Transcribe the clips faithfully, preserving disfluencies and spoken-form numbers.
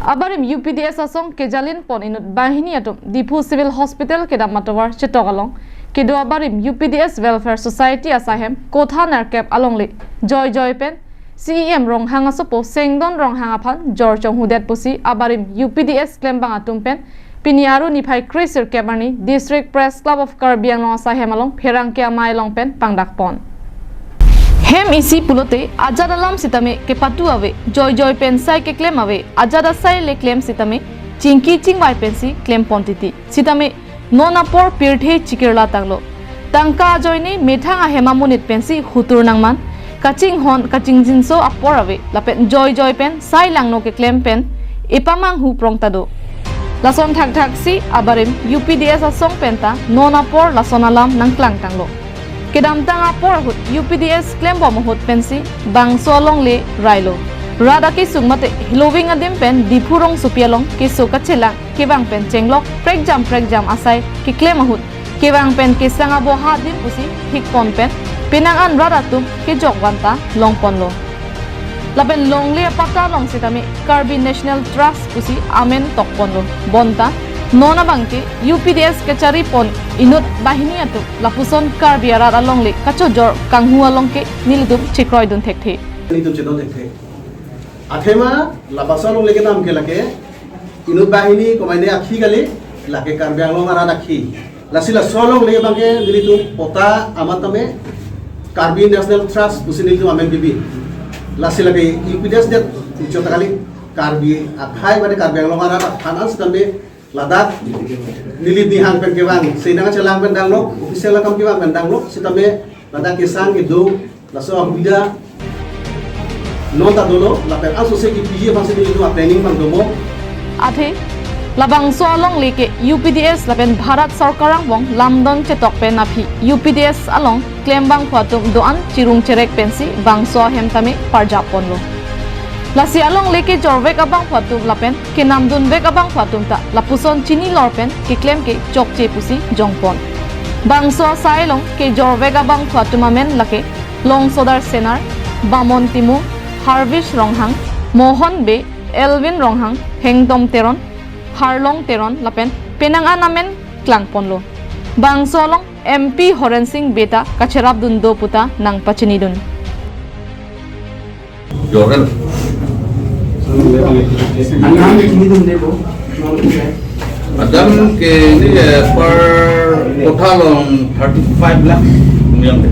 Abarim U P D S asong kejalin pon inut banghini atum Diphu Civil Hospital kedam atovar chetok along kedo abarim U P D S Welfare Society asaihem kotha nerkep alongle joijoi pen C E M Ronghang asopo Sengdon Ronghang aphan jor chonghudet pusi abarim U P D S klembang atum pen pini Aru niphai kre sirkep arni District Press Club of Karbi Anglong asaihem along pherangke amei along pen pangdak pon. Hem isi pulote ajat alam sitame kepatu ave, joijoi pen sai keklem ave, ajat asai le klem sitame chingki chingvai pensi klem pon titi. Sitame non apor pirthe chikirla tanglo. Tangka ajoine methang ahem amonit pensi hutur nangman, kachinghon kachingjinso apor ave, lapen joijoi pen sai langno keklem pen epamanghu prong ta do. Lason thakthak si abarim U P D S asong penta non apor lason alam nangklang tanglo. Kedamtang apor ahut U P D S klembom ahut pensi bangso alongle railo. Rat akesung mate Heloving adim pen Diphu rongsopi along keso kachelang kevang pen chenglok prekjam prekjam asai keklem ahut kevang pen kesang aboha adim pusi thik pon pen penang an rat atum kejok vanta long ponlo. Lapen longle apatta along sitame Karbi National Trust pusi amen tok ponlo. Bonta non abangke U P D S kachari pon inut banghini atum lapuson Karbi arat alongle kachojor kanghu along ke nelitum chekroi dun thekthe. Nelitum chedon thekthe. Athema labangso alongle kenam ke lake inut banghini komaine akhi kali, lake Karbi Anglong arat akhi. Lasi laso alongle abangke nelitum patta amat tame Karbi National Trust pusi nelitum amen pipi. Lasi lake U P D S det ichot kali, Karbi akhai mane Karbi Anglong arat aphan an sitame ladak neli nihang pen kevang, senang chelang pen danglo, official akam kevang pen danglo, sitame ladak kesang kedo laso ahubida non ta dolo, lapen aso se kipiji aphansi nelitum a-planning abang domo. Athe labangso alongle ke U P D S lapen Bharat Sorkar angbong lamdon chetok pen aphi U P D S along klembangphu atum do-an chirung cherek pensi bangso ahem tame parjap ponlo. Lasi alongle kejorvek abangphu atum lapen kenamdunvek abangphu atum ta lapuson chini lor pen keklem ke chokche pusi jongpon. Bangso asai along kejorvek abangphu atum amen lake Longsodar Senar, Bamon Timung, Harvish Ronghang, Mohon Bey, Elvin Ronghang, Hengdom Teron, Harlong Teron lapen penang an amen klangponlo. Bangso along M P Horen Sing Bey ta kacherapdun do puta nangpachinidun. Jorel. Adam ke ini, eh, per kotha along thirty five lakh niang de.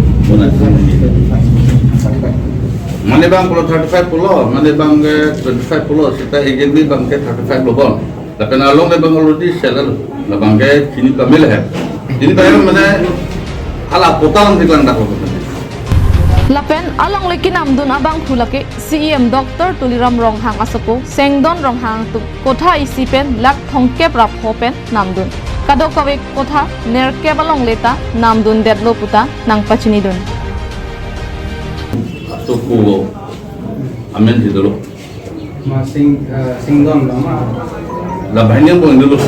Mane bang pulo thirty five pulo, mane bang ke twenty five pulo, seta agent bi bang ke thirty five lo bon. Lapen alongle bang already sell lo. Labang ke chini pamil he. Chini pamil mane hala patta along diklang dak lo. Lapen alongle kenamdun abangphu lake C E M Doctor Tuliram Ronghang asopo Sengdon Ronghang atum kotha isi pen lakh thomkep ra pho pen namdun. Kadokave kotha nerkep alongle ta namdundetlo puta nangpachinidun. Asopo amen si dolo. Ma Sing, eh, Singdon lo ma. La banyak pun dulu.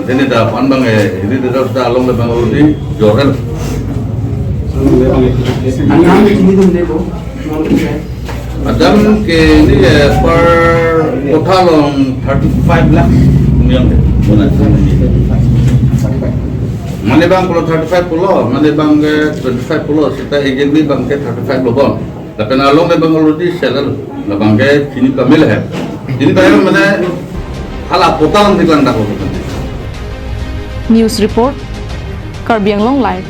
Ini dah pan bang eh, ini dah sudah along bang already jorel. Anam ini dum deh, Bu. Adam ke ini eh, per kotha along thirty five lakh niang de. Mane bang pulo thirty five pulo, mane bang ke twenty five pulo, seta agent bi bang ke thirty five lo bon. Lapen alongle bang already sell lo. Labang ke chini pamil he. Chini pamil mane hala patta along diklang dak lo. News report, Karbi Anglong Live.